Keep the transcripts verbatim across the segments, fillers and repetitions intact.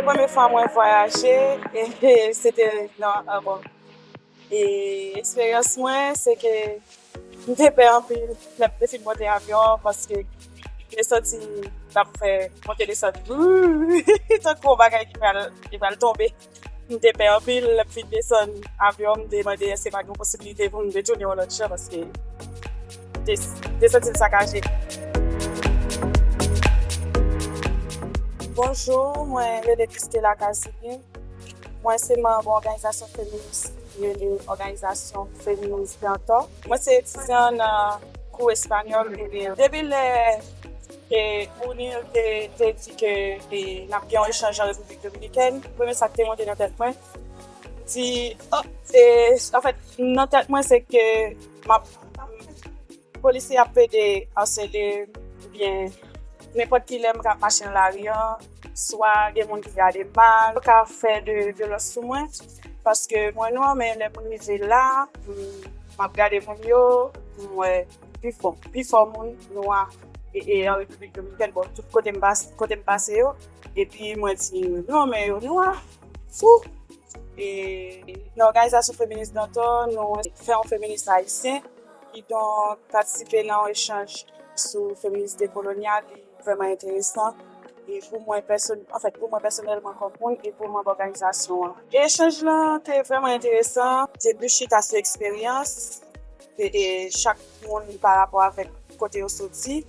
Premye fwa mwen vwayaje, e, e, se te nan, ah, bon. E eksperyans mwen, se ke m te pè anpil lè m te fin monte avyon an, paske m te santi m ap fè monte desann, tankou yon bagay ki pral, ki pral tonbe. M te pè anpil, lè m fin desann avyon, m te mande èske pa gen posiblite pou m retounen yon lòt jan, paske m te, te santi l sakaje. Bonjou, mwen rele Christela Casimir. Mwen se manm òganizasyon feminis ki rele Òganizasyon Feminis Dantò. Mwen se etidyan nan kou espanyòl. Depi lè e Ounil te, te di ke e, n ap gen yon echanj an Repiblik Dominikèn, premye sa k te monte nan tèt mwen, di, oh, e, anfèt, nan tèt mwen, se ke m ap, polisye ap pede asele m, oubyen nenpòt ki lè m ka mache nan lari an, swa gen moun ki gade m mal, yo ka fè de vyolans sou mwen, paske mwen nwa, men lè m rive la, m, m ap gade moun yo, m wè pifò, pifò moun nwa e, e an Repiblik Dominikèn, bon, tout kote m pase, kote m pase yo, epi mwen di, non, men yo nwa, fou. E nan òganizasyon feminis Dantò, nou fè yon feminis ayisyen, kidonk patisipe nan yon echanj sou feminis dekolonyal, li vrèman enteresan. E pou mwen pèsòn-, anfèt, pou mwen pèsonèlman kòm moun e pou manm òganizasyon an. Echanj lan te vrèman enteresan. Te plis chita sou eksperyans e, e chak moun pa rapò avèk kote yo soti.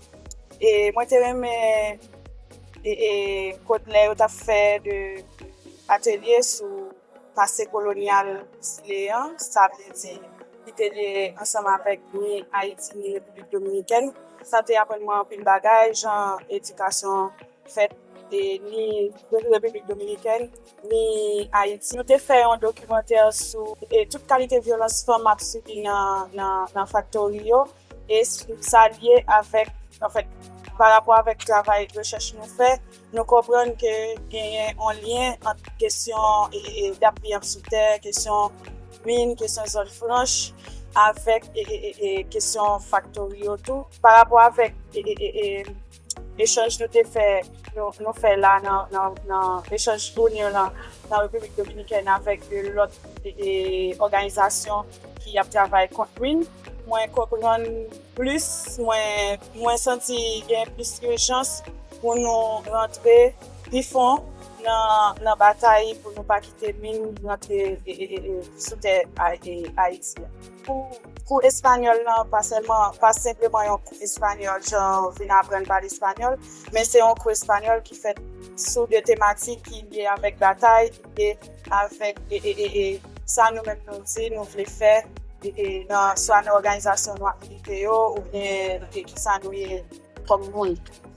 E mwen te renmen e, e kot lè yo t ap fè de atelye sou pase kolonyal zile an, sa vle di ki te lye ansanm avèk ni Ayiti ni Repiblik Dominikèn. Sa te aprann mwen anpil bagay, jan edikasyon fèt e ni Repiblik Dominikèn, ni Ayiti. Nou te fè yon dokimantè sou e tout kalite vyolans fanm ap sibi nan, nan, nan faktori yo. E s-, sa lye avèk, anfèt, pa rapò avèk travay rechèch nou fè, nou konprann ke genyen yon lyen ant kesyon e, e, e dappiyanp sou tè, kesyon min, kesyon zòn franch, avèk e, e, e, e kesyon faktori yo tou. Pa rapò avèk e, e, e, e echanj nou te fè, nou, nou fè la nan, nan, nan echanj Ounil lan nan Repiblik Dominikèn avèk de lòt e, e, òganizasyon ki ap travay kont min. Mwen konprann plis, mwen, mwen santi gen plis ijans pou nou rantre pi fon nan, nan batay pou nou pa kite min rantre e, e, e, e, sou tè A-, e, Ayiti a. Kou, kou espanyòl lan, pa sèlman, pa senpleman yon kou espanyòl, jan vin aprann pale espanyòl, men se yon kou espanyòl ki fèt sou de tematik ki lye avèk batay, ki lye avèk e, e, e, e, sa nou menm nou di, nou vle fè, e, e, nan, swa nan òganizasyon nou ap milite yo, oubyen e, ki sa nou ye kòm moun.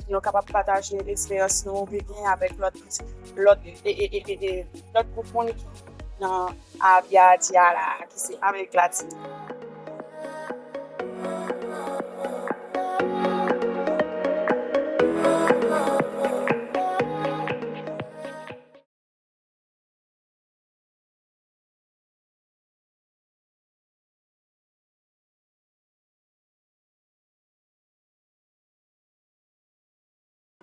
Nou kapab pataje eksperyans nou pi byen avèk lòt, lòt, e, e, e, e, e, lòt gwoup moun ki nan Abya Diyala, ki se Amerik Latin.